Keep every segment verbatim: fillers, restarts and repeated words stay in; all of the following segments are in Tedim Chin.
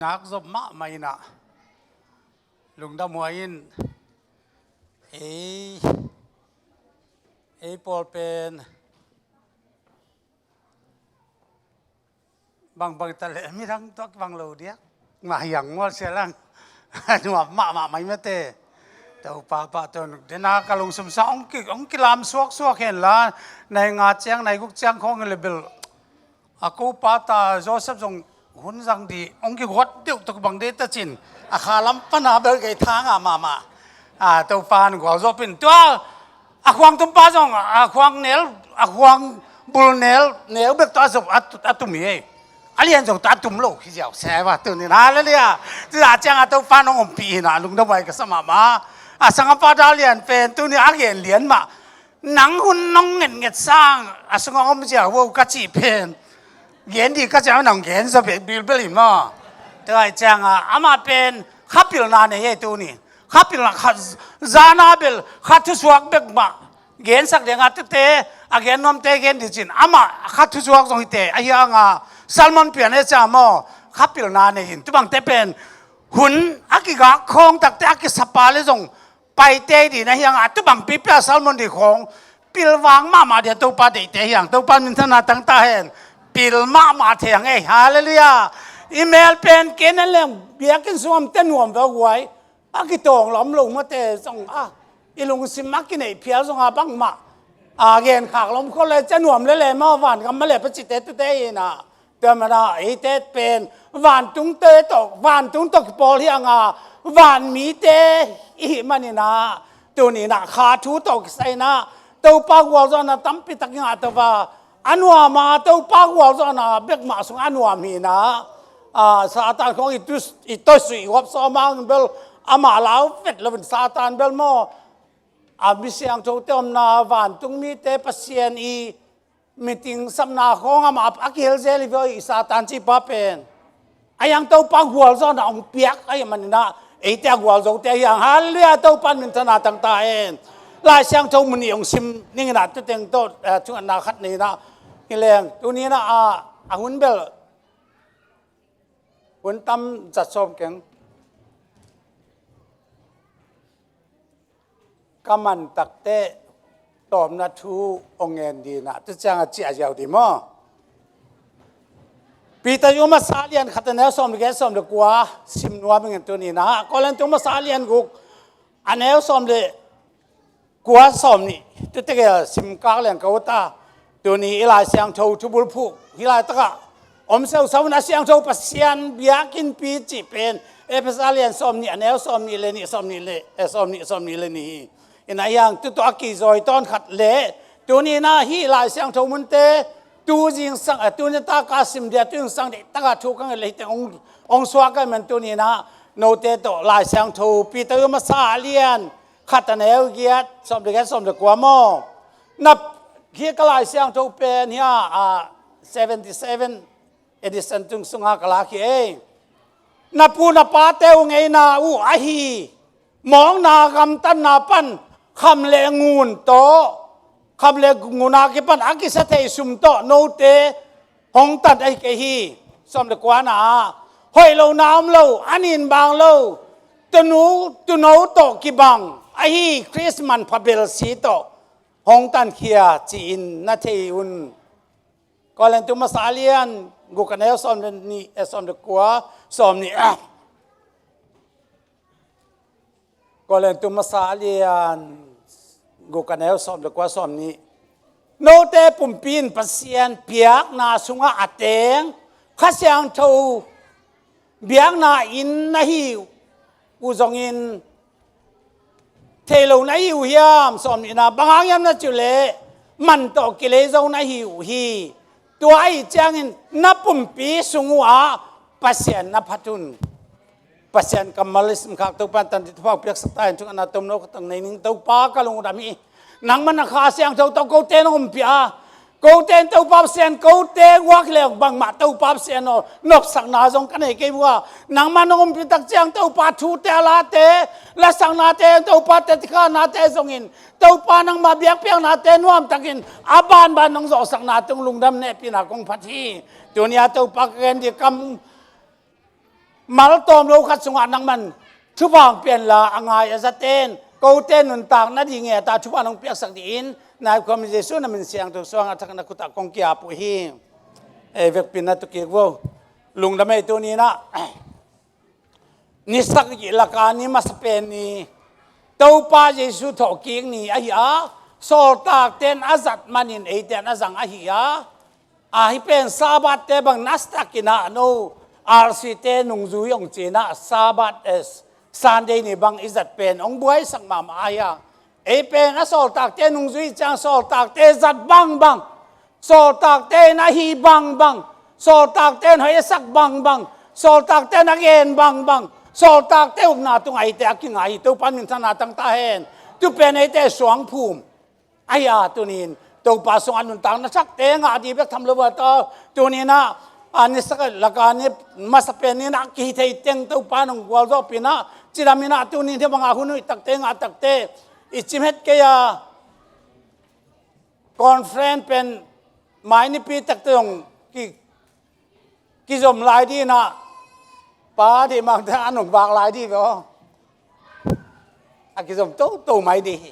Nak zop mahmah inah lungdam huai in ei, ei pawl pen bangbang ta leh midang tuak bang lo diak mah hiang mual sia lang. Nuam mahmah mai mate. Topa pah tawh dena ka lungsum sa hong ki, hong kilam suaksuak hen la, nai nga ciang nai guk ciang khawng le bel a ko pa ta Joseph zong hun zang di hong kiguat deuh tuk bang de ta cin a kha lam pana bel kei thanga mahmah. A Topa in gualzawh pin tua a khuang tumpa zong a khuang nel a khuang bul nel neu bek tua zong a tum hi ei. A lian zong tua tum lo hi ziau se va tunin halleluia. Tua ciang a Topa nong ompih hinah lungdam huai ka sa mahmah. A sangapa da lian pen tuni a gen lian mah. Nang hun nong ngetnget sang a sungah om ziau vo ka cih pen gen di ka ciang nang gen zaw bek bilbel hi maw? Tua ciang a amah pen khapilna nei ei tuni. Khapilna khat zana bel khat thusuak bek mah gensak deng a tute a gen nuamte gen di cin amah khat thusuak zong hite ahi anga Salmon pian e ca maw? Khapilna nei hin tubangte pen hun a kigak khawng takte a kisapa le zong paite dina hiang a tubang pipia Salmon di khawng pilvang mahmah dia Topa deihte hiang Topa minthana tangta hen pil mahmah thei ang ei halleluia. I mel pen ken an leng biakin sungam te nuam ve huai a kitawng lam lo mate zong a i lungsim a kineih phial zonga bangmah a genkhak lom khol le ca nuam le le maw vangam ma le pacite tute inah. Tua mana eite pen vantungte tawh vantung tawh kipawl hianga vanmite i hih maninah tuninah kha thu tawh kisainah Topa gualzawhna tampi tak i ngah tova a nuama Topa gualzawhna bekmah sung a nuam hinah. A Satan khong i toisuih i huap sawmang bel amah lau vet loin Satan bel maw a mi siangthote omna vantung mite Pasian i miting sapna khawng amah a kihel zel hi ve i Satan cihpa pen a hiang Topa gualzawhna hong piak ahi maninah eite a gualzote a hiang halleluia Topa in minthana tangta hen. Lai Siangtho mun nih hong sim ninginah tuteng tawh thungatna khat neinah hi leng tuninah a hun bel hun tam zat sawm keng. Ka man takteh tawpna thu hong ngen dinah tu ciang a ciah ziau di maw? Peter yu masa lian khat a neu sawm le giat sawm le kua sim nuam ing tuninah Korintu masa lian guk a neu sawm le kua sawm nih tutegel simkak leng ka ut a tuni i Lai Siangtho thubulphuh hi laitakah om seusau in a siangtho Pasian biakinnpi cih pen Efesa lian sawm nih a neu sawm nih le nih sawm nih le eh, sawm nih sawm nih le nih hi. Inah hiang tutuah a kizawi tawn khat le tuninah hih Lai Siangtho munte tu zingsang eh, tuni taka sim dia tu zingsang deihtaka thu ka nget le hiteng hong suak ka men tuninah note tawh Lai Siangtho Peter yu masa lian khat a neu giat sawm le giat sawm le kua maw? Na hi ka Lai Siangtho pen hia a seventy seven edition tung sunga ka lak hi ei. Na pu na pate uh ngeina uh ahi mawkna gamtatna pan kham le ngun tawh kham le nguna kipan a kisa thei sum tawh note hong tan ahi kei hi. Sawm le kuana ah hoih lo na om lo a nin bang lo tunu tuno tawh kibang ahi Khrist manpha belsi tawh hong tankhia ci-in na thei un. Korintu masa lian guk a neu sawm le nih eh, sawm le kua sawm nih ah. Korintu masa lian guk a neu sawm le kua sawm nih. Note pumpi in Pasian piakna sungah a teng Kha Siangtho biakna inn na hi uh zongin thei lo na hi uh hiam? Sawm nihna bang hang hiam na cih uh leh man tawh kilei zo na hi uh hi. Tua ahi ciangin na pumpi sung uhah Pasian na phat un. Pasian kammal i simkhak Topa in tangthu thupha piaksak ta in thungetna tomno khatang nei ning Topa ka lungdam hi. Nangmah na Kha Siangtho tawh kote na ompih a kote in Topa Pasian kote guak le bangmah Topa Pasian aw nopsakna zong ka nei kei uh a nangmah na ompih tak ciang Topa thute a late lasaknate Topa tetikhanate zongin Topa nangmah biakpiaknate nuamtakin a banban nong zawhsakna tung lungdam nehpihna kong phat hi. Tunia Topa ka gen di kam Mal tawm lo khat sungah nangman thupha hong pia inla, a ngai a zaten kote nuntak nading ngetna thupha nong piaksak dingin, nai khuamin Jesu na min siangtho suangin a thak na khutah kong ki-ap uh hi. Ei vekpi-in na tu kik vo. Lungdam ei. Tuni-in ah ni sagih laka ni masa pen ni Topa Jesu thawhkik ni ahi a, sawltakte in a zat manin eite in a zang ahi a, a, hih pen Sabbath-te bang nasatak in ah no R C te nungzui hong ci-in ah Sabbath, eh, Sunday ni bang i zat pen hong buaisak mahmah ahi a. Ei pen a sawltakte nungzui ciang sawltakte zat bangbang, sawltakte in a hih bangbang, sawltakte in hoih a sak bangbang, sawltakte in a gen bangbang, sawltakte upna tungah eite a kinga hi. Topa in minthanna tang ta hen. Tu pen eite suangphum ahi a, tuni-in Topa sungah nuntakna thakte ngah ding bek tham lo a, tuni-in ah, a, ni sagih laka ni masa pen ni-in ah kihih thei teng Topa in hong gualzawhpih in ah, cidam in ah tuni-in hih bangah hun hoih takte ngah takte i cim het kei a, conference pen mai nipi takte zong ki kizom lai ding in ah, Pa Dih Mang te an hong vak lai ding ve aw. A kizom toto mai ding hi.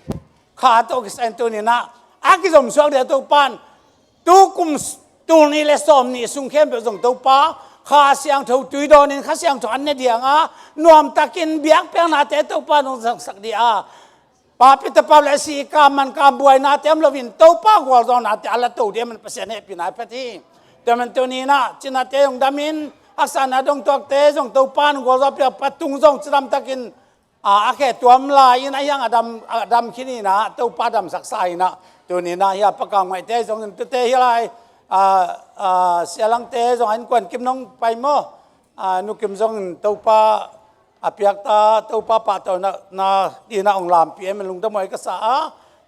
Kha tawh kisai-in tuni-in ah a kizom suak ding a, Topa in tu kum s-, tul nih le sawm nih sung khempeuh zong Topa Kha Siangtho tui dawnin Kha Siangtho an ne ding a, nuamtakin biakpiaknate Topa in hong zangsak ding a, papi tapa le si kam man kam buainate om loin Topa gualzawhnate a la to ding a, man Pasian hehpihna hi phet hi. Tua man tuni-in ah cinate zong damin, haksatna dong tuakte zong Topa in gualzawhpih a, patung zong cidamtakin, a, a khe tuam lai-in a hiang a dam, a dam khin in ah Topa damsaksa in ah, tuni-in ah hih a Pa Kam Ngaihte zong in tute hih lai, a, a, Sia Langte zong a innkuan Kim nong pai maw, a, Nu Kim zong in Topa a piakta, Topa pahtawina ding in ah hong lampih e, man lungdam huai ka sa a,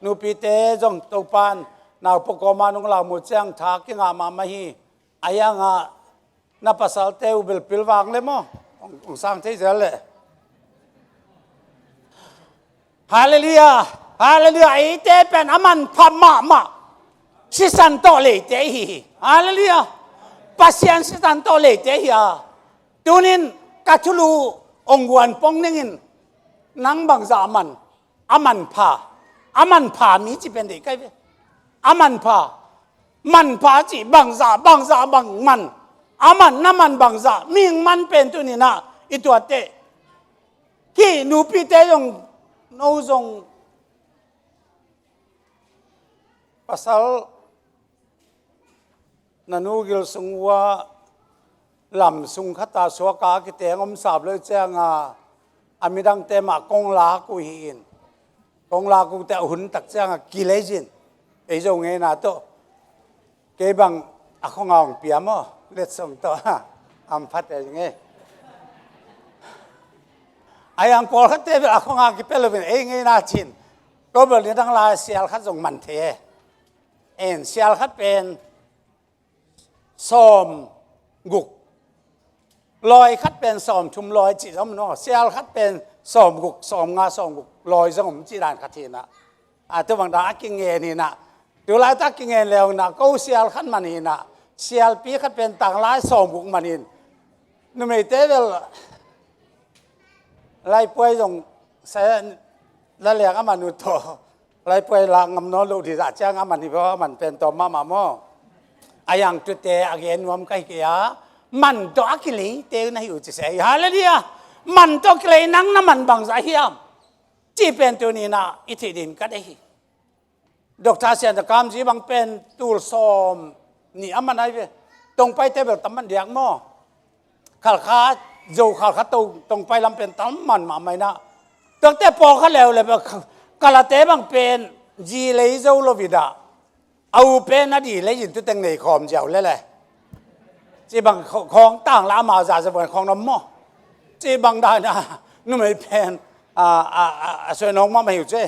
nupite zong Topa in naupang kawma nong lau mu ciang tha kingah mahmah hi. A hiang ah na pasalte uh bilpil vang le maw, hong, hong sang thei zel le. Halleluiah. Halleluiah. Eite pen a manpha mahmah sisan tawh leite ihi hi. Halleluiah. Pasian sisan tawh leite ihi a, tuni-in ka thulu hong guan pong ning in, nang bangzah man, a manpha, a manpha mi ci pen deih kai ve. A manpha, manpha ci bangzah, bangzah bang man, a man, na man bangzah, mihing man pen tuni-in ah i tuatteh. Hih nupite zong, no zong pasal na nu gil sung uh ah lam sung khat ah suak a, a kiteng om sap lo ciang a, a midangte mah kong lak uh hi in. Kong lak uh teh a hun tak ciang a kilei zin. Ei Zo ngeina tawh. Kei bang a khong a hong pia maw, letsong tawh. Am phat ei nge. A hiang pawlkhatte bel a khong a kipia loin ei ngeina cin. Ko bel ni dang lai sial khat zong man thei e. En, sial khat pen sawm guk, lawi khat pen sawm thum lawi cih zong om, no? Sial khat pen sawm guk, sawm nga, sawm guk lawi zong om cih dan khat hi in ah. A, tu bang dan a kingen hi in ah. Tu laitak a kingen le hong in ah, ko sial khat man hi in ah, sialpi khat pen tanglai sawm guk man hi in. Numeite bel laipuai zong sa, la liang a man uh tawh laipuai lak ngam nawn loh ding zah ciang a man hi bawh, a man pen tawm mahmah maw. A hiang tute a gen nuam ka hi kei a, man tawh a kileite na hi uh ci se hi. Halleluiah. Man tawh kilei, nang na man bangzah hiam cih pen tuni-in ah i theih ding ka deih hi. Doctor Sian Za Kam Zi bang pen tul sawm nih a man ahi ve. Tongpaite bel tam man diak maw. Khalkha, Zo Khalkha to, Tongpai lam pen tam man mahmah in ah. Tuate pawlkhat leuleu bel Ka-, Kalate bang pen zi lei zo lo in ah, a u pen a di lei in tuteng nei khawm ziau lele. Ci bang kha-, khawng tang la amau za za buan khawng na om maw. Ci bang dan a numei pen a, a, a, a suai nawk mahmah hi uh ci.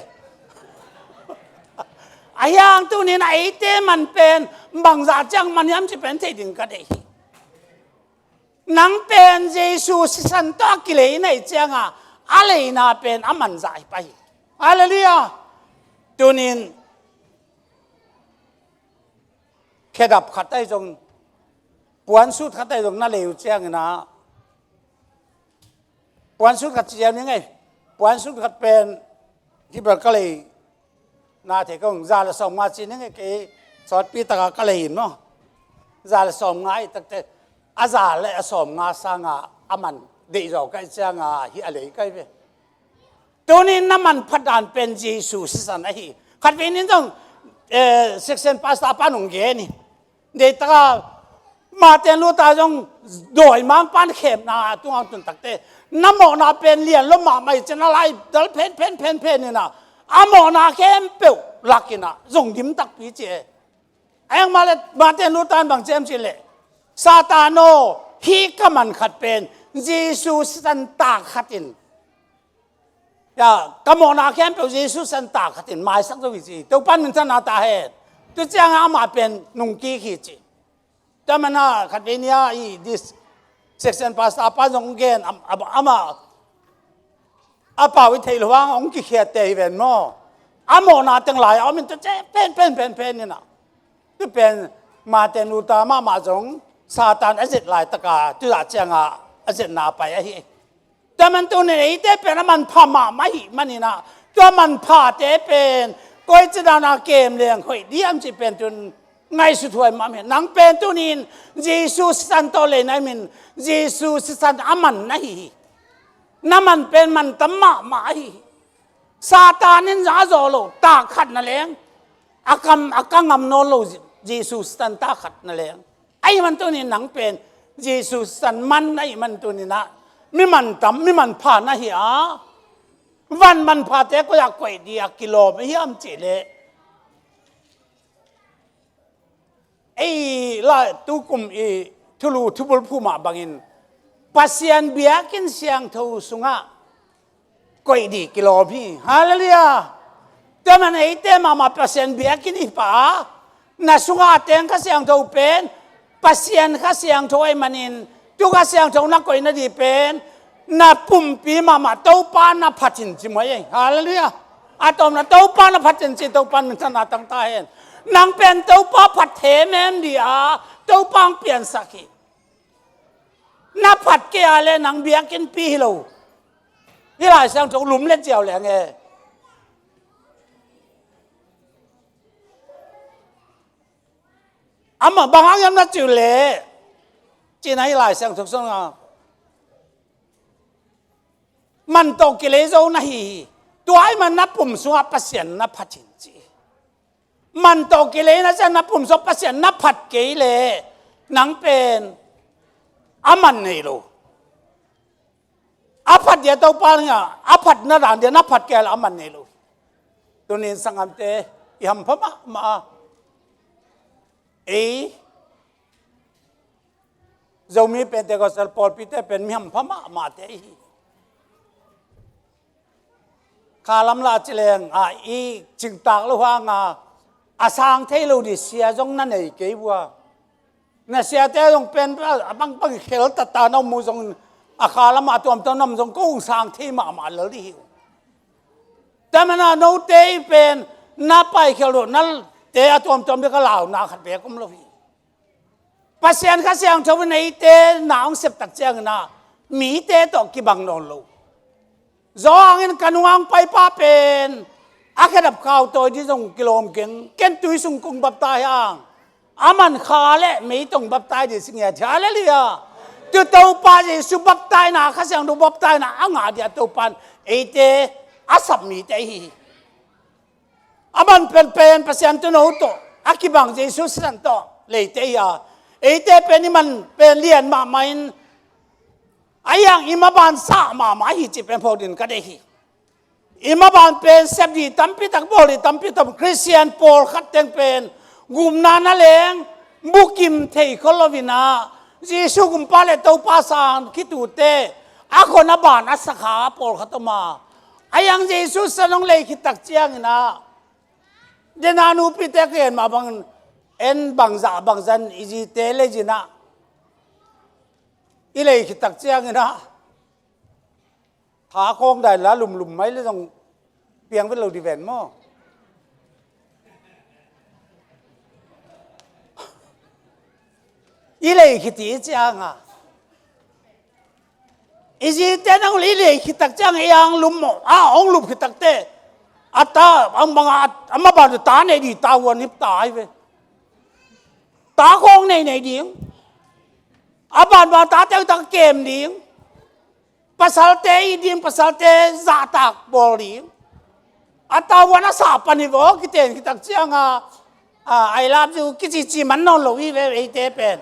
A hiang tuni-in ah eite man pen bangzah ciang man hiam cih pen theih ding ka deih hi. Nang pen Jesu sisan tawh a kilei na hih ciang a, a leina pen a manzah hi pah hi. Halleluiah. Tuni-in khedap khat ahi zong, puansut khat ahi zong na lei uh ciangin ah, Puan sut khat ci ziau ni ngei. Puan sut khat pen hi bel ka lei na thei kong za le sawm nga ci ni ngei kei sawtpi taka ka lei in maw. Za le sawm nga i takte a za le a sawm nga sanga a man deih zaw ka i cianga hi a lei ka i ve. Tunin na manphat dan pen Jesu sisan ahi. Khat vei nin zong eh, section pastor pa nung gen hi. Deitaka Martin Luther zong dawimangpan khemna tungang tuntakte na mawhna pen lian lo mahmah i cin a lai dal phen phen phen phen ina a mawhna khempeuh lakina zong dim takpi ci e. Ayang male Martin Luther in bang ciam ci le Satan aw hi ka man khat pen Jesu sisan tak khatin ya ka mawhna khempeuh Jesu sisan tak khatin maisak zo hi ci. Topan min thanna ta hen. Tu cianga amah pen nungkik hi ci. Tua mana khat vei nia i dis section pastor pa zong gen am- am- ama a pau i theih lo hang hong kikhiatte hi ven maw. A mawhna teng lai a omin tua ce pen pen pen pen ina. Tu pen Martin Luther mahmah zong Satan a zet laitaka tu zah cianga a zetna pai ahi. Tua man tunin eite pen a manpha mahmah hi maninah tua manphate pen koi cidana kem leng hoih diam cih pen tun ngaihsut huai mahmah hi. Nang pen tunin Jesu sisan tawh leina min Jesu sisan a man na hi hi. Na man pen man tam mahmah ahi hi. Satan in zah a zawh lo tak khat na leng a kam a ka ngam nawn lo Jesu sisan tak khat na leng. Ahi man tunin nang pen Jesu san man ahi man tuninah mi man tam mi man pha na hi a van manphate koiah koih dia kilawm a hiam cihleh ei la tukum i thulu thubul phumah bangin Pasian biakinn siangtho sungah koih dih kilawm hi. Halleluiah. Tua man eite mahmah Pasian biakinn i pa na sungah a teng Kha Siangtho pen Pasian Kha Siangtho ahi manin tu Kha Siangtho na koih nadih pen na pumpi mahmah Topa na phatin ci muai ei. Halleluiah. A tawmna Topa na phatin ci Topa min thanna tangta hen. Nang pen Topa phat themem dih a Topa ang piansak hi. Na phat kei a le nang biakinnpi hi lo. Hi Lai Siangtho lum le ciau le nge. Amah bang hang hiam na ciu le cina hi Lai Siangtho song a man tawh kilei zo na hi hi. Tua ahi man na pum sungah Pasian na phatin ci. Man tawh kilei na cian na pum sungah Pasian na phat kei le nang pen a man nei lo. A phat dia Topa nia a phat na dan dia na phat kei le a man nei lo. Tunin sangamte i hampha mahmah a ei Zomi Pentecostal pawlpite pen mi hampha mahmahte i hi. Khalam lah cileng a i cingtak lo hanga a sang thei lo dih sia zong na nei kei vua. Na siate zong pen a bangpang khel tata na mu zong a khalam a tuamtuam nam zong ko sang thei mahmah lel dih hi. Tamana note i pen na pai khel lo na te a tuamtuam dih ka lau na khat bek om lo hi. Pasian Kha Siangtho in eite na hong septak ciangin ah mite tawh kibang nawn lo. Zawhangin ka nungah hong paipa pen a khedap khau tawi dih zong kilawm keng ken tui sung kong baptai hang a man kha le mei tong baptai dih si ngiat hi. Halleluiah. Tu Topa Jesu baptaina Kha Siangtho baptaina a ngah dih a Topan eite a sap mite hi hi. A man penpen Pasian tuuno tawh a kibang Jesu sisan tawh leite hi a eite pen i man pen lian mahmah in a iang i maban sah mahmah hi cih pen phawk din ka deih hi. I maban pen sep dih tampi tak bawl dih tampi tak Khristian pawlkhat teng pen gupna na leng bukim thei khol lo inah Jesu gumpa le Topa sang khitute a khon a ban a sakha pawlkhat om a a iang Jesu sisan hong lei khit tak ciangin ah dena nupite ka gen mah bangin en bangzah bangzan i zite le zinah i lei khit tak ciangin ah tha khawng dai la lumlum mai le zong piang vet lo dih ven maw? I lei khit i cianga I zite nang i lei khit tak ciang ei ang lum maw, a hong lup khit takte, a ta ang banga a maban ta nei di, ta huan hip ta ai ve. Ta khawng nei nei ding. A banban tate tak kem ding. Pasalte i ding, pasalte zahtak bawl ding. A ta huan a sa pan hi vaw, kiten khit tak cianga, a, I love you kici ci man nawn lo hi ve, eite pen.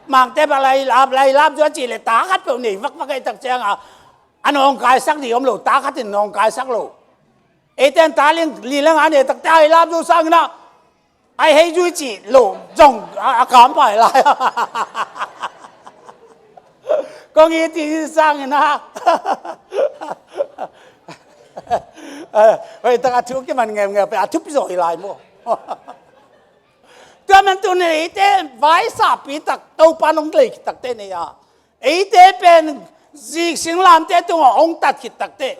Mangte bang lai lap, lai lap zua ci le ta khat peuh nei vakvak ei tak cianga, a nawngkaisak ding om lo, ta khat in nawngkaisak lo. Eite in ta ling li leng a nei takte I love you sangina, ai hei zui ci lo zong a, a kam pai lai. Kong i ti sangina. Hoi tak a thu kiman ngem ngem pe a thupi zo i lai maw. Tua man tu ni eite vai sa pi tak Topa nong lei khit takte nei a. Eite pen zik singlamte tunga hong tat khit takte.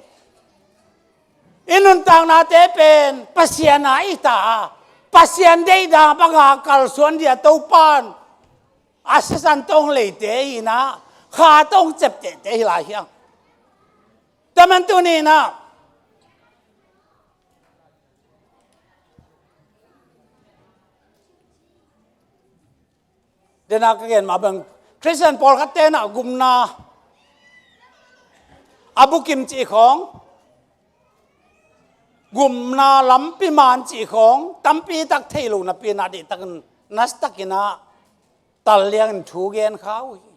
I nuntaknate pen Pasian a i ta a, Pasian deihna banga kalsuan dia Topan a sisan tawng leite hi na, kha tawng ceptehte hi lai hiang. Taman tuninah dena ka gen mah bang Khristian pawlkhat tenah gumna a bukim cih khawng, gumna lampi man cih khawng tampi tak thei lo napi inah dihtakin nasitakinah talliangin thu gen kha uh hi.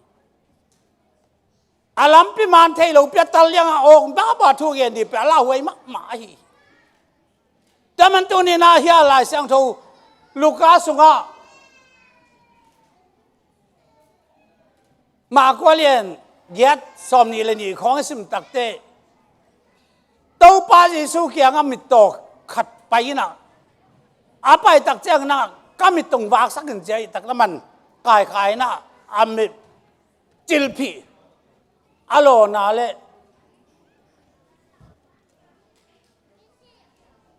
A lampi man thei lo pia talliang a awk baba thu gen dih pia a lauhuai mahmah ahi. Taman tuninah hia Lai Siangtho Luka sungah Marka lian giat sawm nih le nih khawng i sim takte Topa Jesu kiangah mittaw khat pai inah a pai tak cianginah ka mit tung vaksak in cia ih tak na man kaikhai inah a mit cilphih a lawna le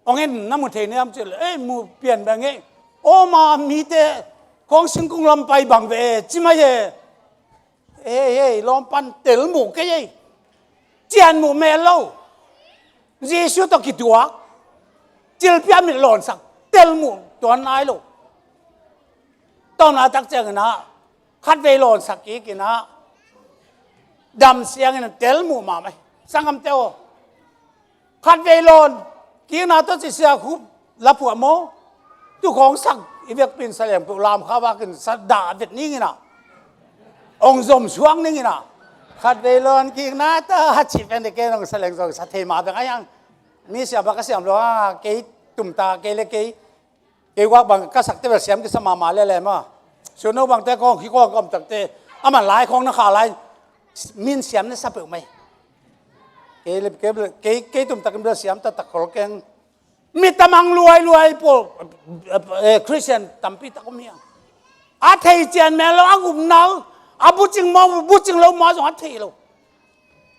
ong en na mu thei niam cil ei mu pian bang ei. Oma mite khawng singkung lam pai bang ve ci mai e. Ei ei lawm pan tel mu kei ei. Cian mu mel lo. Jesu tawh kituak cilphih a mit lawnsak tel mu tuan nai lo. Tawna tak cianginah khatvei lawnsak kikinah dam siangin tel mu mahmah hi. Sanggamte aw, khatvei lawn kikna tawh ci sia khup la phuah maw? Tu khawng sak i vekpin sa leng peuh lam kha vakin sa dah vet ninginah ong zom suak ninginah khatvei lawn kikna ta cih pen de ken ong sa leng zong sa thei mah beng a hiang. Mi siam a ka siam lo a kei tumta kei le kei Kei guak bang ka sakte bel siam kisa mahmah lele maw? Suno bangte khawng hi khawng ka om takte a man lai khawng na kha lai min siam na sa peuh mai. Kei le kei bel kei kei tum takin bel siam taktak khol keng. Mi tamang luai luai pawl eh, Christian tampi tak om hiang. A thei cian mel lo a gum nal a bucing maw bucing lo maw zong a thei lo.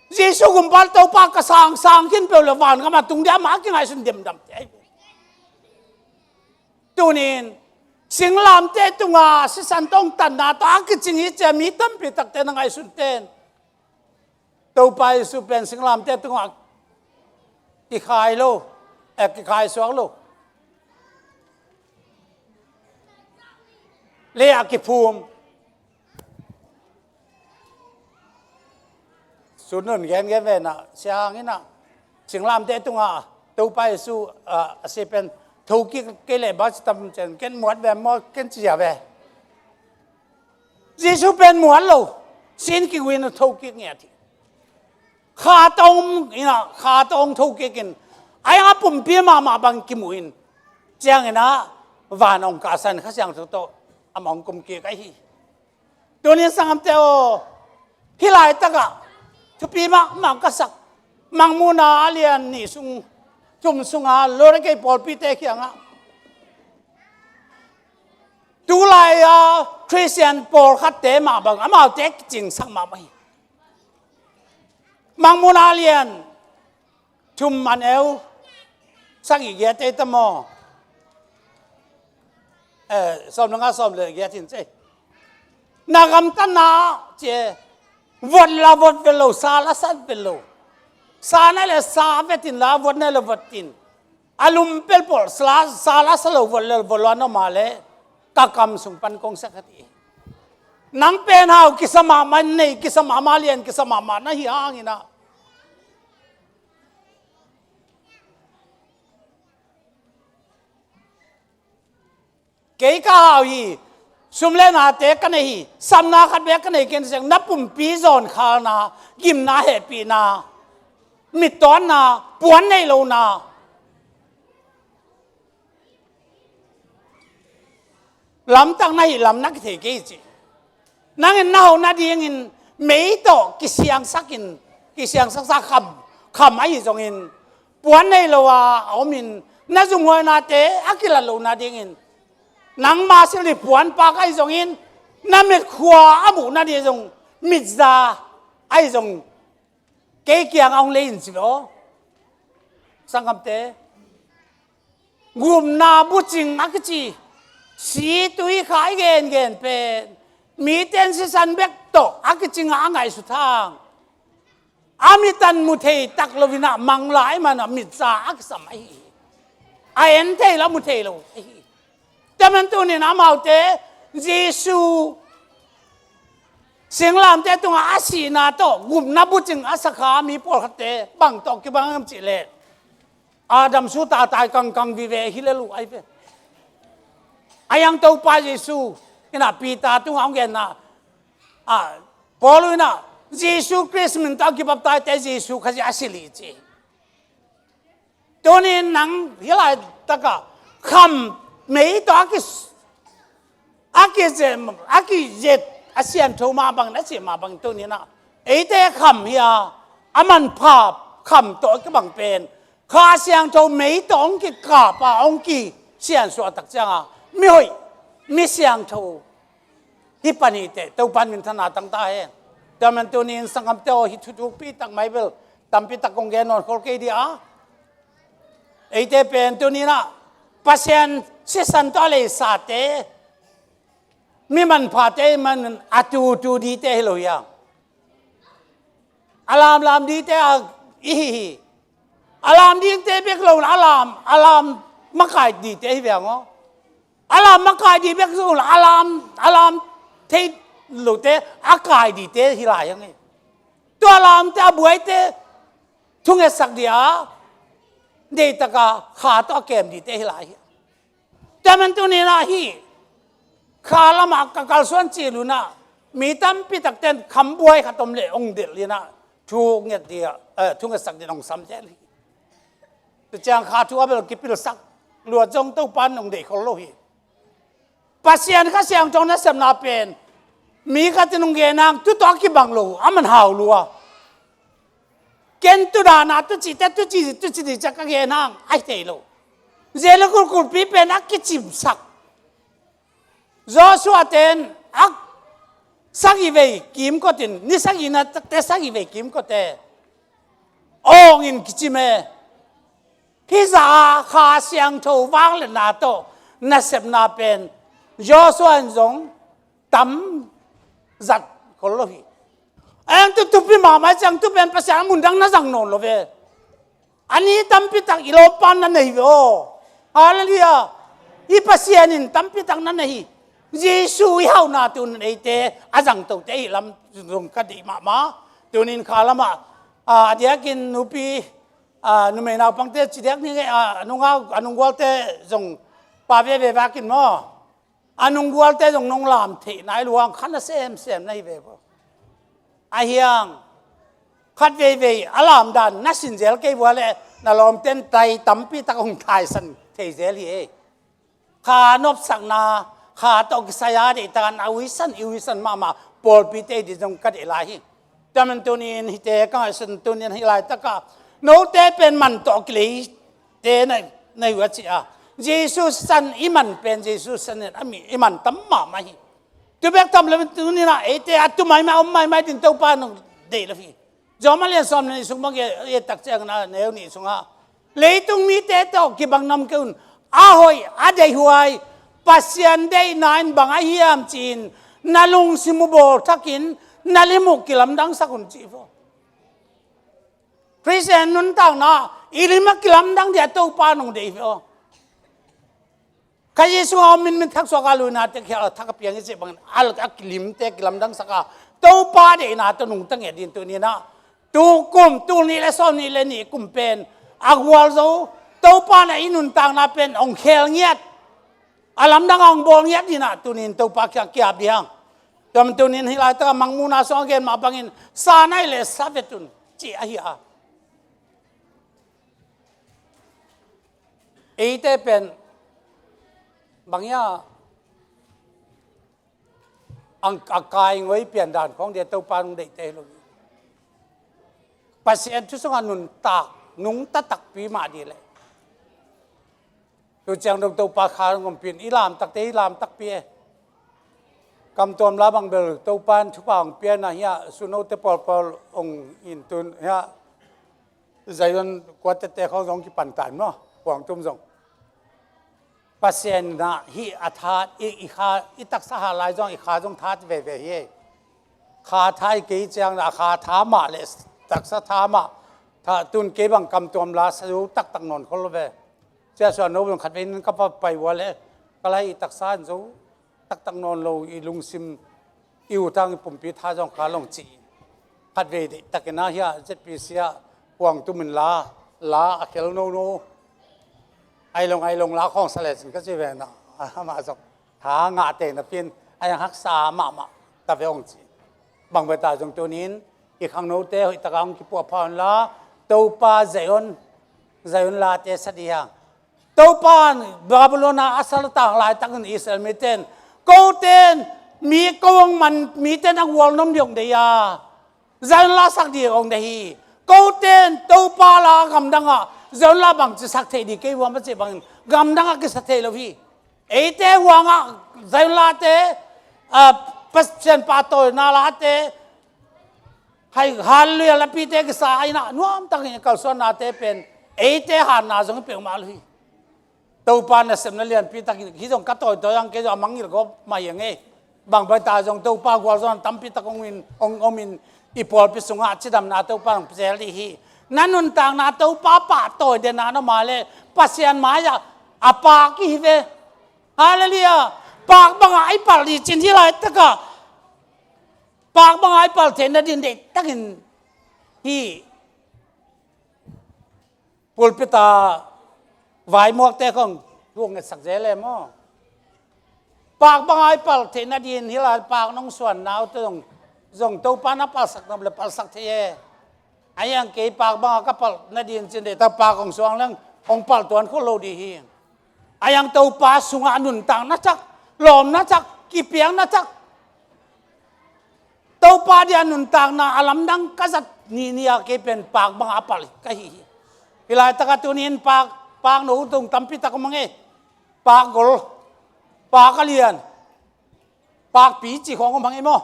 Jesu gumpa Topa ka sang sang khin peuh le van gam a tung dia mah a kingaihsun demdam te. Tunin singlamte tunga sisan tawng tanna tawh a kicing hi cia mi tampi takte na ngaihsun ten Topa Jesu pen singlamte tungah kikhai lo, eh, kikhai suak lo. Le a kiphum Sun nun gen gen ve na siang ina singlamte tunga Topa Jesu a si pen thokik kei le ba ci tam cen ken muat ve maw ken ci zia ve. Jesu pen muat lo sin kiguin thokik nge a thi. Kha tawng ina kha tawng thokik in ai a pumpi mahmah bang kimu in ciang ina van ong ka san Kha Siangtho tawh a mong kum kik ahi. Tunin sanggamte aw, hih laitakah thupi mahmah ka sak Mangmuhna a lian nih sung thum sunga Laodikea pawlpite kiangah tulai a Khristian pawlkhatte mah bang amaute kicingsak mahmah hi. Mangmuhna a lian thum a neu sagih giat ei ta maw? Eh, sawm le nga sawm le giat hin cei. Na gamtatna cie Vot la vot vet lo, sa la sa vet lo. Sa na le sa vet in la, vot na le vot in. A lum pelpol, sa la, sa la sa lo, vot la vot lo, a no ma le. Ka kam sung pan kong sak a ti. Nang pen hau, kisa mahmah nei, kisa mahmah lian, kisa mahmah na hi hang in a. Kei ka hau hi, sum le nate ka nei hi, sapna khat bek ka nei ken siang, na pumpi zawn khalna, gimna hehpihna, mittawnna, puan nei lona. Lamtak na hi lam na kithei kei ci. Nangin na hau nadingin mei tawh kisiangsak in, kisiangsak sa kham, kham ahi zongin, puan nei lo a, a om in, na zumhuainate a kilat lo nadingin, nangma silh ni puan pak ahi zongin, na mitkhua a muh nading zong, mitza ahi zong, kei kiang a hong lei in ci lo. Sanggamte, gupna bucing a kici, si tui kha i gengen pen, mite in sisan bek tawh a kicing a ngaihsut hang, a mitan mu thei tak lo in a, mang lai man a mitza a kisam ahi hi. A en thei lo, mu thei lo ahi hi. Tua man tunin amaute Jesu singlamteh tungah a sihna tawh gupna bucing a sa kha mi pawlkhatte bang tawh kibang hiam cih leh, Adam su tatai kangkang vive hi le lu ai ve. A yang Topa Jesu in a Peter tungah hong genna, a, Paul in a Jesu Khrist min tawh a kibaptaizte Jesu Khazih a si li ci. Tunin nang hih laitakah kham mei tawh a ki, a kizem, a kizet, a siangtho mah bangin, a cih mah bangin tuninah eite kham hi a, a manpha kham tawh a kibang pen Kha Siangtho mei tawh hong kikap a, hong kisiansuah tak cianga mihoih, mi siangtho hi pan hi teh, Topan minthanna tang ta hen. Tua man tunin sanggamte aw, hih thu thukpi tak mai bel tampi tak kong gen nawn khol kei dih a. Eite pen tuninah Pasian sisan tawh a leisate, mi manphate man a tutu dite hi lo hiam? A lamlam dite a i hi hi. A lam dingte bek lo, a lam, a lam makai dite hi veng aw. A lam makai di bek lo, a lam, a lam thei lote a kai dite hi lai ang e. Tua lamte a buaite thungetsak dia, deihtaka kha tawh a kem dite hi lai hi. Tua man tuninah hih kha lamah ka kalsuan cil unah mi tampi takten khambuai khat om leh hong delh inah thu nget dia, eh, thu ngetsak din hong sam zel hi. Tua ciang kha thu a bel kipilsak luat zong Topan hong deih khol lo hi. Pasian Kha Siangtho nasepna pen mi khatin hong gen hang, tu tawh a kibang lo, a man hau lua. Ken tu dana tu cite, tu ci, tu ci di ciang ka gen hang, a hi thei lo. Jelikul kulpi pen a kicimsak. Joshua ten a sagih vei kimkotin, ni sagihna te sagih vei kimkote awngin kicim e. Hih zah a Kha Siangtho vangliatna tawh nasepna pen Joshua in zong tam zat khol lo hi. A hang tu thupi mahmah ciang tu pen Pasian a mundang na zang nawn lo ve. A ni tampi tak i lawmpa na nei ve aw. Halleluiah. Hih Pasian in tampi tak na nei hi. Jesu i hauhna tunin eite a zangtote hi lam zong ka deih mahmah. Tunin kha lamah, a, a diakin nupi, a, numei naupangte ci diak ni ngei, a, a nungau, a nunggualte zong pa veve vakin maw. A nunggualte zong nong lam theih nai luang kha na semsem na hi ve vo. A hiang khat veivei a lamdan na sin zel kei vua le na lawmten tai tampi tak hong thaisan thei zel hi ei. Kha nopsakna, kha tawh kisai a deihtakan a uisan, i uisan mahmah pawlpite hi ding zong ka deih lai hi. Tua man tunin hihte ka ngaihsun tunin hih laitakah note pen man tawh kileite na, na hi uh a ci a. Jesu san i man pen Jesu san in a mi i man tam mahmah hi. Tu bek tam lo tuninah eite a tu maimai om maimai din Topa nong deih lo hi. John a lian sawm le nih sung bang i et tak ciangin a neu nih sungah leitung mite tawh kibang nam kei un, a hoih a deihhuai Pasian deihna in bang a hiam ci-in na lungsim uh bawlthakin Na lim uh kilamdangsak un ci ve aw. Khristian nuntakna i lim a kilamdang dia Topa nong deih ve aw. Kha Jesu a om in min thaksuak a luinate khial a thak a piang i cih bangin a, a kilimte kilamdangsak a Topa deihna tawh nungta ngiat ding tuni-in ah, tu kum, tul nih le sawm nih le nih kum pen a gualzo, Topa na i nuntakna pen hong khel ngiat, a lamdang a hong bawl ngiat ding ah tuni-in Topa kiang kiap ding hang. Tua man tuni-in hih laitak a Mangmuhna sung a gen mah bangin sa nai le sa vet un ci ahi a. Eite pen bang hia, ang, a kai ngoi pian dan khong dia Topa nong deihte hi lo. Pasian thu sungah nuntak, nungta takpi mah dih leh. Tu ciang dong Topa kha hong ompih in, i lam takte i lam takpi e. Kamtuam la bang bel Topa in thupha hong pia na hiah, sunote pawlpawl hong in tun hiah, Zion kuatete khawng zong kipan tan maw, huang tum zong. Pasian in ah hih a tha, i, i kha, i taksa hat lai zong, i kha zong tha veve hi. Kha tha i kei ciang a kha tha mah le taksa tha mah, tha tun kei bang kamtuam la sa zo taktak nawn khol lo ve. Cia suan no bang khat vei nin ka pa pai ua le, ka lai i taksa in zo taktak nawn lo, i lungsim, i utang, i pumpi tha zong kha long ci. Khat vei deih takin ah hiah Z P C ah huang tumin la, la a khel nono. Ai long, ai long la khawng sa lecin ka ci ve na. Amah zong tha ngah te napi-in ai ang haksa mahmah ta ve hong ci. Bang beta zong tunin i khangnote hoih taka hong kipuah pha un la, Topa Zion, Zion late sa dih hang. Topa in Babylon a a saltang laitakin Israel mite in, kote in mi ko hong man, mite in a gualnom dih hong deih a, Zion la sak dih hong deih hi. Kote in Topa la gamdang ah Zion la bangci sak thei dih kei vuam a cih bangin gamdang ah kisa thei lo hi. Eite huang ah Zion late, a, Pasian pahtawina late, hai, Halleluiah lapite kisa a in ah nuamtakin i kalsuannate pen eite hatna zong i peuhmah lo hi. Topa nasepna lianpi takin hi zong ka tawitawi ang, kei zong a mangngilh gawp mah hi ang e. Bang baita zong Topa gualzawhna tampi tak hong in, hong om in, i pawlpi sungah cidamna Topa hong pizel dih hi. Na nuntakna Topa pahtawi dena na mah le Pasian mai-ah a pak i hi ve. Halleluiah. Pak bangah i palh dih cin hi laitakah, pak bangah i palh theih nadin deihtakin hih pulpit a vaimuakte khong thu hong ngetsak zel e maw? Pak bangah i palh theih nadin hih lai pak nong suanna uh tawh zong, zong Topa na palhsak nop le palhsak thei e. Ahi hang kei pak bangah ka palh nadin cin deihtak pak hong suang leng hong palh tuan khol lo dih hi. Ahi hang Topa sungah nuntakna thak, lawmna thak, kipiakna thak, Topa dia nuntakna a lamdang ka zat ni ni a kei pen pak bangah a palh ka hi hi. Hih laitakah tunin pak, pak no tung tampi tak om hang e. Pak gol, pak a lian, pakpi cih khawng om hang e maw?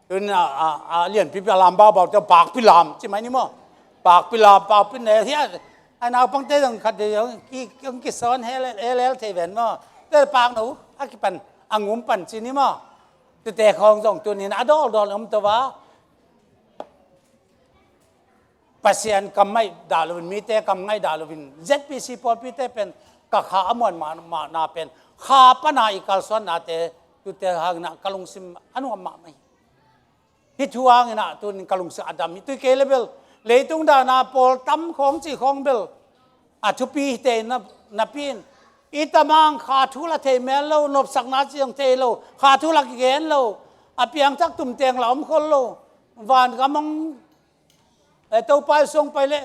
Tun a, a, a lianpipi a lam baubau te pakpi lam ci mai ni maw? Pakpi lam, pakpi nel hiah. A naupangte zong khat vei zong ki, ki, kisawn hel, hel, hel thei ven maw? Te pak no a kipan, a ngum pan ci ni maw? Tute khawng zong tunin a dawldawl om to va. Pasian kam ngaih dah loin, mite kam ngaih dah loin, Z P C pawlpite pen ka kha a muan mah, mahna pen kha pana i kalsuannate tute hangin ah ka lungsim a nuam mahmah hi. Hih thu hangin ah tunin ka lungsim a dam hi. Tui kei le bel leitung dahna pawl tam khawng cih khawng bel a thupi hi te na, napi-in i tamang kha thu la thei mel lo, nopsakna ciang thei lo, kha thu la kigen lo, a piangthak tumteng la om khol lo, van gam hong, eh, Topa i suang pai le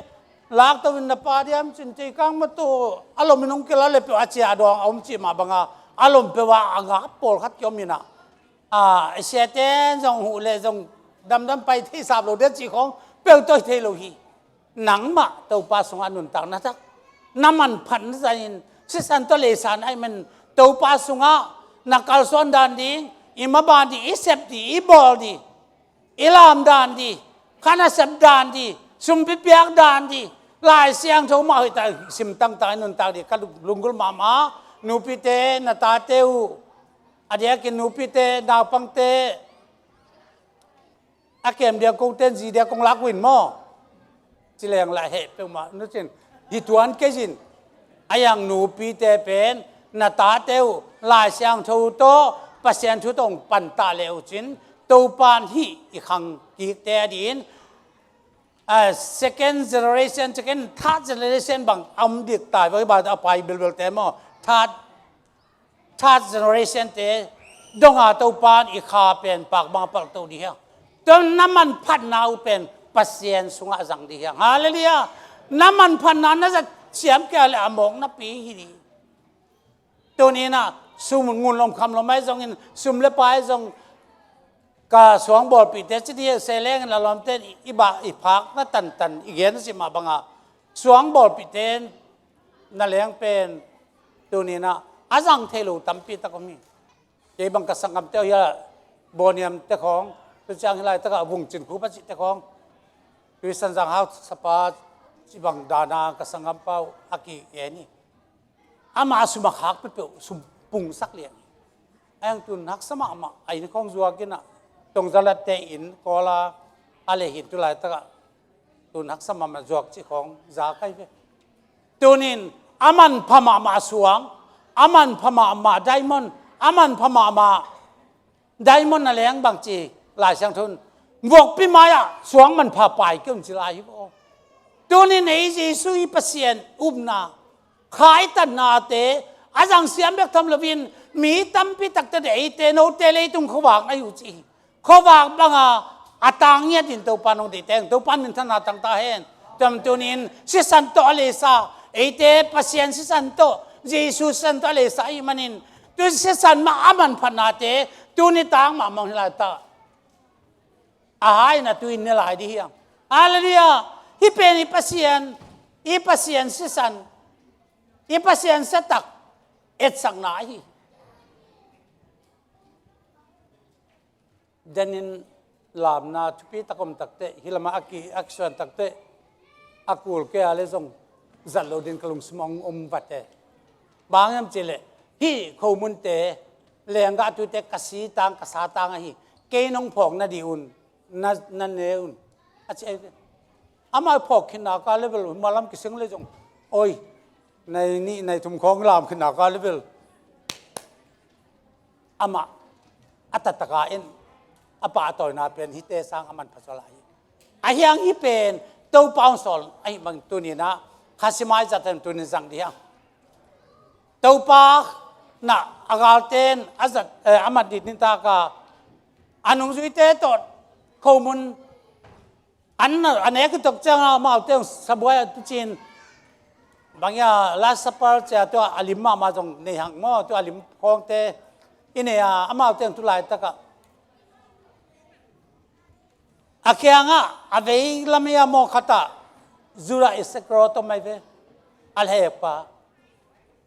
lak to in na pa diam cin tei kang ma to, a lom in hong kila le peuh a cia a dawng a om cih mah banga a lom peuh a a ngak pawlkhat kiom in ah, a, i siate in zong huh le zong damdam pai thei sap lo dia cih khawng peuh tawh hi thei lo hi. Nangmah Topa sungah nuntak na thak, na manphat na zat in, sisan tawh leisan ahih man Topa sungah na kalsuan dan ding, i maban ding, i sep ding, i bawl ding, i lam dan ding, kha nasep dan ding, sumpi piak dan ding, Lai Siangtho mah hoih tak sim tangtang i nuntak ding ka lunggulh mahmah. Nupite, na tate uh, a diakin nupite, naupangte, A kem dia ko ten zi dia kong lak uh in maw? Ci leng lah heh peuhmah nucin hi tuan kei zin. A yang nupite pen na tate uh Lai Siangtho tawh Pasian thu tawh hong pantah leh uh cin Topan hih i khang kikte a din, a second generation, second, third generation bang a om dik tai, bang i bang a pai belbelte maw, third third generation te donga Topan i kha pen pak bang a palh to dih hiang. Tua na manphatna uh pen Pasian sungah a zang dih hiang. Halleluiah. Na manphatna na zat siam kei a le a mawk napi hi dih. Tuninah sum ngun lom kham lom ai zongin sum le pai zong ka suang bawlpihte ci dih se lengin a lawmte i bah i phak na tantan i gen si mah banga suang bawlpihte na leng pen tuninah a zang thei lo tampi tak om hi. Kei bang ka sanggamte uh hia Bawniamte khawng, tu ciang hi laitakah Vungcin Khup a cihte khawng, Tuisanzang Hausapa ci bang dana ka sanggampa uh a ki-en hi. Amah a sum a khak peuhpeuh sum pungsak liang hi. A hang tun haksa mahmah a inn khawng zuakinah Tongzalatte inn kawla a leh hin tu laitakah tun haksa mahmah zuak cih khawng za kai ve. Tunin a manpha mahmah suang, a manpha mahmah diamond, a manpha mahmah diamond na leng bangci Lai Siangtho in vuakpi mai-ah suang manpha pai kei un ci lai hi aw. Tunin ei Jesu i Pasian upna khaitatnate a zang siam bek tham loin mi tampi takte de eite note leitung khuavak na hi uh ci hi. Khuavak banga a tang ngiatin Topa nong deihte heng Topa minthanna tangta hen. Tuam tunin sisan tawh a leisa, eite Pasian sisan tawh, Jesu sisan tawh a leisa ahi manin tu sisan mah a manphatnate tuni tang mah mong hi laita a haina tuin ne lai dih hiang. Halleluiah. Hih pen i Pasian, i Pasian sisan, i Pasian siatak etsakna ahi. Denin lamna thupi tak om takteh hih lamah a ki a kisuan takteh a kul kei a le zong zat lo din ka lungsim a hong om vate. Bang hiam cihleh hih khomunte lenggah tuite ka si tang ka sa tang ahi. Kei nong phawk nadih un na, na ne un a ci ahi. Amah phawk khitna ka level malam kising le zong oi nai nih nai thum khawng lam khitna ka level amah a tattaka in a pahtawina pen hihte sang a manpha sual ahi. A hiang hih pen Topa hong sawl ahi bang tuninah khasimai zaten tunin zang dih hiang. Topa na a galten a zat eh, a mat dit nitaka a nungzuite tawh khomun an a nek tok cianga amaute hong sabuai a tucin bangya Last Supper cia tua a lim mahmah zong nei hang maw tua a lim khawngte i nei a amaute hong tu laitakah a kiangah a vei lamia maw khatah Judah Iskariot om mai ve a lhekpa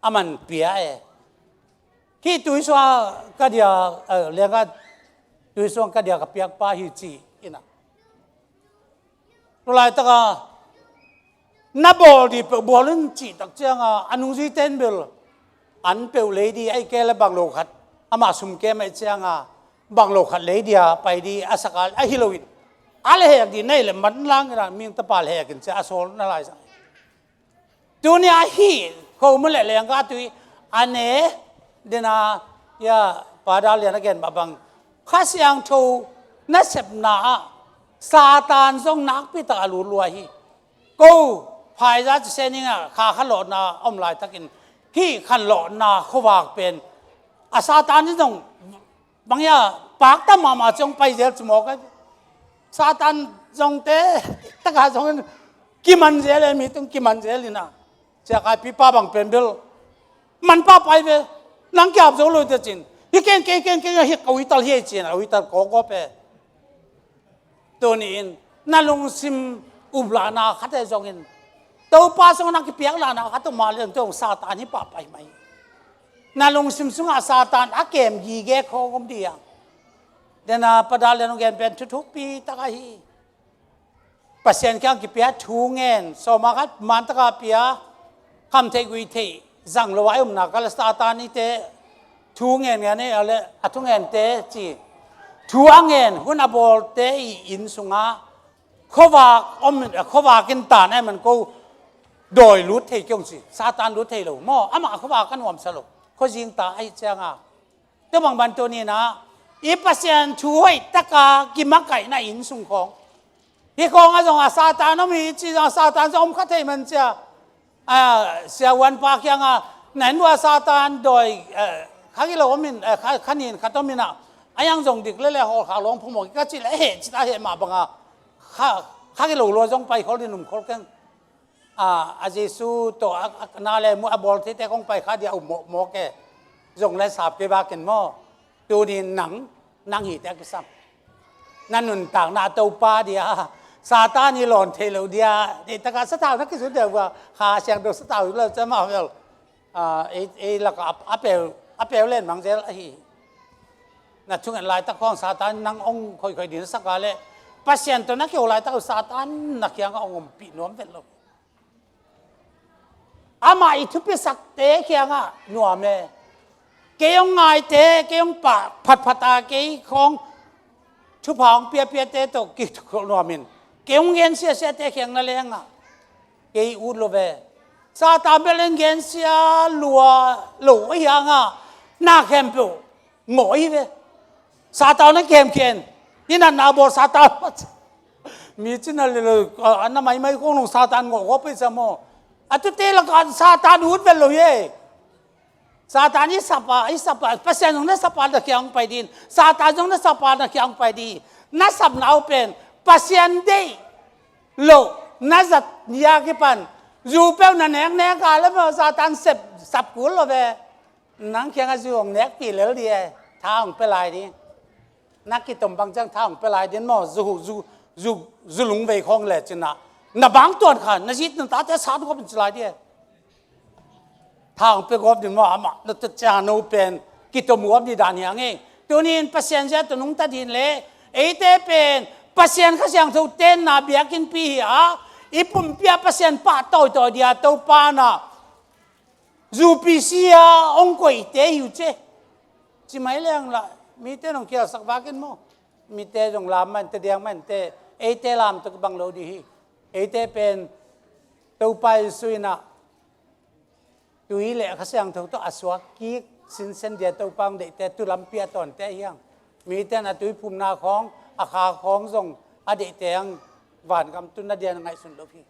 a man pia e. Hih tuisuang ka dia lenga tuisuang ka dia ka piakpa hi ci ina. Tulaitaka na bawl dih peuh bawl in cih tak cianga a nungzuite in bel an peuh lei dih ahi kei le bang lo khat amah sum kem ahi cianga bang lo khat lei dih a pai dih a sakal ahi loin a le hek dih nei le man lang ina ming tapa le hek in cia a sawl na lai zang. Tuni a hih khomun le lenggah tui a ne dena ia pada lian a gen mah bang Kha Siangtho nasepna ah Satan zong nakpi tak a lulua hi. Ko phaiza ci seninga kha khanlawhna a om laitakin hih khanlawhna khuavak pen a Satan in zong bangya pakta mahmah ciong pai zel ci mawk ai. Satan zongte taka zongin kiman zel e mi tung kiman zel ina. Ciakai pipa bang pen bel manpa pai ve nang kiap zo lo te cin hi keng keng keng keng hi ka uital hi cin a uital kawkawp e. Tuni in na lungsim uplahna khate zongin Topa sungah na kipiaklahna khat uh mah lian tong Satan hi pahpai mai. Na lungsim sungah Satan a kem gige khawng om dih a. Dena pada lian hong gen pen thuthukpi tak ahi. Pasian kiang kipia thu ngen sawma khat mantaka pia kham theih guih theih zang lo a i umna kal Satan ite thu ngen ngen e a le a thu ngente ci. Thu a ngen hun a bawlte i inn sungah khuavak om, khuavak in tan a man ko dawi lut thei kei ung ci. Satan lut thei lo maw? Amah khuavak a nuamsa lo. Khuazing ta ahi cianga. Tua bang bantuninah i Pasian thu hoih taka kimakaihna inn sung khawng. Hi khawng a zong a Satan om hi ci zong a Satan zong om kha thei man cia. A, siavuanpa kianga na inn ua Satan dawi, eh, kha gilo om in, eh, kha, kha nin khat om inah a yang zong dik lele hawlkhak lawng phungmawk ka cih le a heh cita heh mah banga kha, kha gilo lua zong pai khol din um khol keng. A, a Jesu tawh a, a, na le mu a bawl theite kong pai kha dia uh mawk, mawk e. Zong le sap kei bakin maw? Tunin nang, nang hite a kisam. Na nuntakna a Topa dia Satan i lawn thei lo dia, deitaka sathau na kizut deuh ua, Kha Siangtho sathau lo cemah vel. A, ei, ei laka a, a peu, a peu len mangzel ahi. Na thungen laitak khawng Satan nang ong khoikhoi din saka le Pasian tawh na kio laitak uh Satan na kianga ong ompih nuam vet lo. Amah i thupisakte kiangah nuam e. Kei hong ngaite, kei hong pah phatphata, kei khawng thupha hong piapiate tawh kithukholh nuamin kei hong gensiasiate kiang na lengah kei ut lo ve. Satan bel in gensia lua lo ahi hangah na khempeuh ngawh hi ve. Satan a kemkhen i natna bawl Satan mi cina lelo a na maimai kong long Satan ngawh gawp pei sa maw? A tute lakah Satan ut vet lo hi e. Satan i sapa, i sapa, Pasian zong na sapa na kiang pai din, Satan zong na sapa na kiang pai di. Na sapna uh pen Pasian deih loh na zat ni a kipan zu peuh na neknek a le maw Satan sep sap kul lo ve. Nang kiangah zu hong nekpih lel di e, tha hong pia lai ding. Na kitom bang ciang tha hong pia lai ding maw, zu, zu, zu, zu lungvei khawng le cinah na bang tuan kha, na zit na tate sat gawp in ci lai di e. Tha hong pia gawp ding maw, amah na tua ciang no pen kitom gawp ding dan hiang e. Tunin Pasian zia tua nungta din le eite pen Pasian Kha Siangtho tenna biakinnpi hi a, i pumpi a Pasian pah tawitawi dia Topa na zupi sia hong koihte hi uh ce. Ci mai leng lah mite nong kialsak vakin maw? Mite zong lam mante diang mante, eite lam tuk bang lo dih hi. Eite pen Topa Jesu inah tui le Kha Siangtho tawh a suak kik sinsen dia Topa hong deihte tu lampi a tawnte hiang. Mite na tui phumna khawng, a kha khawng zong a deihte ang vangam tu na dia na ngaihsun lo hi.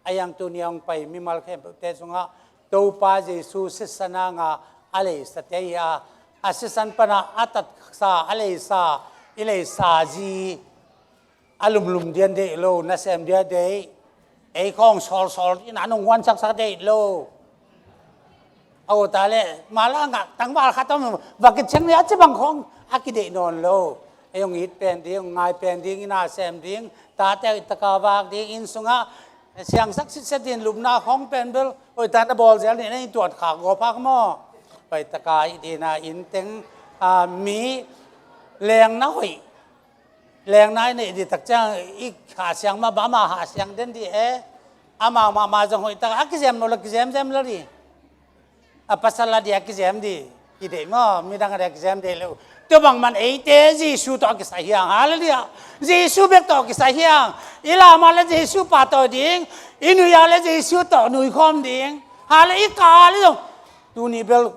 A yang tuni a hong pai mimal khempeuhte sungah Topa Jesu sisan anga a leisate hi a, a sisan pana a tatsa, a leisa, i leisa zi a lumlum dian deih lo, nasem dia deih, ei khawng sawlsawl in a nong huansaksak deih lo. A uta le mala ngak tangval khat om va kiceng le a ci bang khawng a kideih nawn lo. Ei hong it pen ding, hong ngai pen ding, ina sem ding, tate a taka vak ding, inn sungah siangsak sitset din lupna khawng pen bel hoih tan a bawl zel nin a in tuat khak gawp hak maw? Hoih taka i dina inn teng, a, mi lengna hoih, lengna i neih di tak ciang i hahsiang mah bang amah hahsiang den di e. Amah mahmah zong hoih taka a kizem lo la kizemzem lo di. A pasal a dia kizem di, i deih maw, midang a dia kizem deih lo. Tua bang man eite Jesu tawh a kisai hiang, halleluiah. Jesu bek tawh a kisai hiang. I lam a le Jesu pahtawi ding, i nui a le Jesu tawh nuikhawm ding. Hale i ka a le zong tuni bel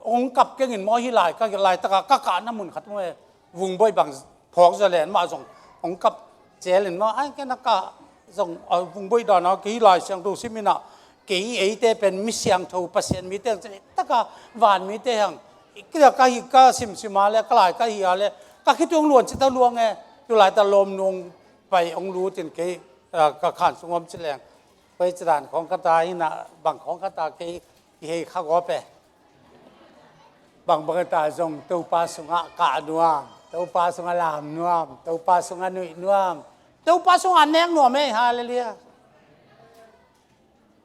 hong kap kengin maw hi lai, ka lai taka ka kahna mun khat maw e. Vungboih bang phawk zaw len mah zong hong kap celin maw, ai kei na ka zong, a, vungboih dana kei Lai Siangtho siminah kei eite pen mi siangtho Pasian mite ang cin taka van mite hang. Kei ka hi ka simsima le ka lai ka hi a le ka khituang luan cita luang e. Tulai ta lawm nuang pai hong lutin kei, a, ka khan sung om ci leng. Koi cidan khawng ka ta hinah bang khawng ka ta kei i hei kha gawp e. Bangbang ta zong Topa sungah kah nuam, Topa sungah lam nuam, Topa sungah nuih nuam, Topa sungah nek nuam e, halleluiah.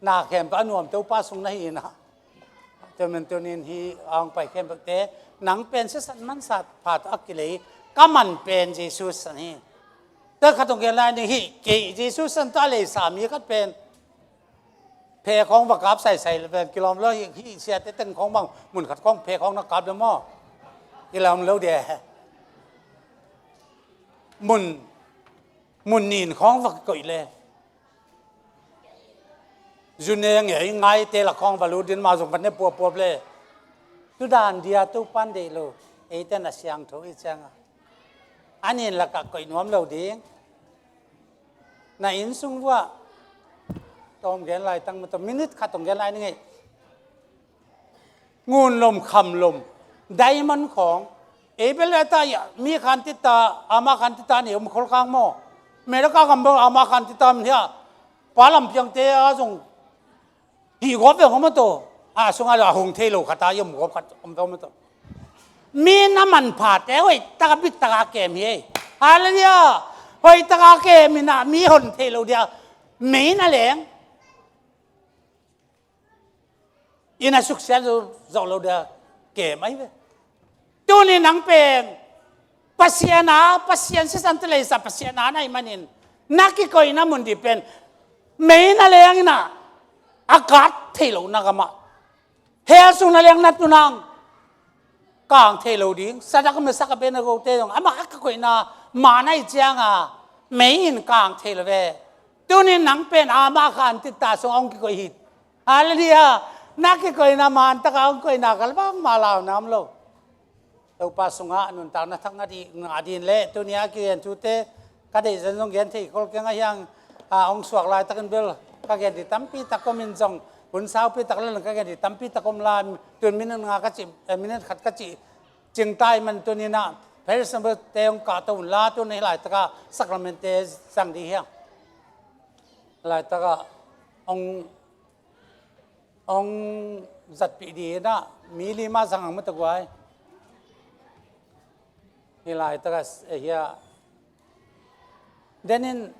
Na khempeuh a nuam Topa sung na hi inah. Tua men tunin hi a hong pai khempeuhte nang pen sisan mansat phat a kilei ka man pen Jesu san hi. Tua khat hong gen lai ning hi kei Jesu san tua lei sa mi khat pen. Phe khawng va kap saisai le pen kilawm lo hi, hi siate teng khawng bang mun khat khawng phe khawng na kap le maw? Kilawm lo de. mun, mun nin khawng va koih le, zu ne ngei ngaite la khawng va lut ding mah zong va ne puapuap le, tu dan dia tu pan deih lo, eite na siangtho i cianga a nin lakah koih nuam lo ding. Na inn sung vuah tawm gen lai tang mah tawh minute khat tawh gen lai ni ngei. Ngun lom kham lom, diamond khawng, ei bel a ta, mi khan ti ta, ama khan ti ta ni om khol kang maw? America gam bel ama khan ti ta mi hia? Pa lam piangte a zong hi gawp ve hong maw taw, a sungah a hong thei lo khat a i om gawp khat om ve hong maw taw. Mi na manphate hoih taka bit taka kem hi ei. Halleluiah. Hoih taka kem inah mi hon thei lo dia, mei na leng ina suksiat zo, zo lo dia kem ahi ve. Tuni nang pen Pasian a, Pasian sisan te leisa Pasian a na hih manin na kikoihna mun dih pen mei na leng inah a kat thei lo na gamah, hell sung na leng na tunang kang thei lo ding. Sadak Mesak Abednego te zong amah a kikoihna man ahih cianga mei in kang thei lo ve. Tunin nang pen ama khan ti ta sung hong kikoih hi. Halleluiah. Na kikoihna man taka hong koihna kal bangmah lau nam lo. Topa sungah nuntakna thak ngah dih, ngah dih in le tuni a kigen thute ka deih zen zong gen thei khol keng a hiang, a, hong suak laitakin bel ka gen dih tampi tak om in zong hun saupi tak le ka gen dih tampi tak om la, tun minute nga ka cih, eh, minute khat ka cih cingtai man tuninah Paris number te hong kahto un la tun hih laitakah sacrament te zang dih hiang. Laitakah hong hong zatpih dih inah mi lima zang ang mataguai. Hih laitakah, eh, hia denin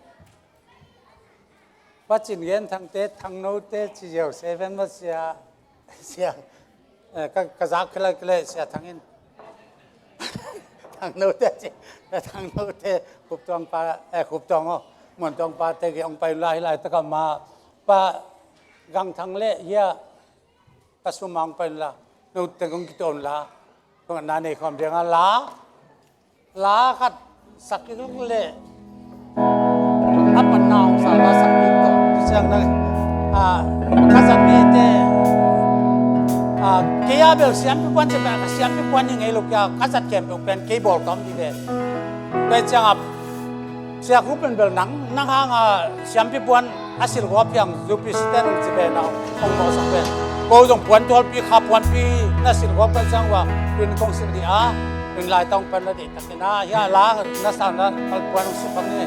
Pacin Gen Thangte, Thangnote ci ziau seven va sia, sia, eh, ka, ka zak khilai khilai sia Thangin. Thangnote ci, Thangnote Khuptuang pa, eh, Khuptuang aw, Muantuang pa te ki hong pai un la hih laitakah ma pa Gang Thang le hia ka sum a hong pai un la, no teng kong kituah un la, kong na nei khawm dianga la, la khat sak kik le a pan na hong sa la sak kik tawh tu siang na, a, ka zat mi te, a, kei a bel siampi puan ci pen ka siampi puan hi ngei lo kia ka zat khempeuh pen kei bawl ka om dih ve. Tua ciangah Sia Khup pen bel nang, nang hanga siampi puan a silgawp hiang zupi siten hong ci pen a hong mawhsak pen. Ko zong puan tualpi kha puanpi na silgawp kan sang ua, tun kong sil dih a, tun laitang pan na deihtakin a, hia la na sang na kal puan hong suk hang ni.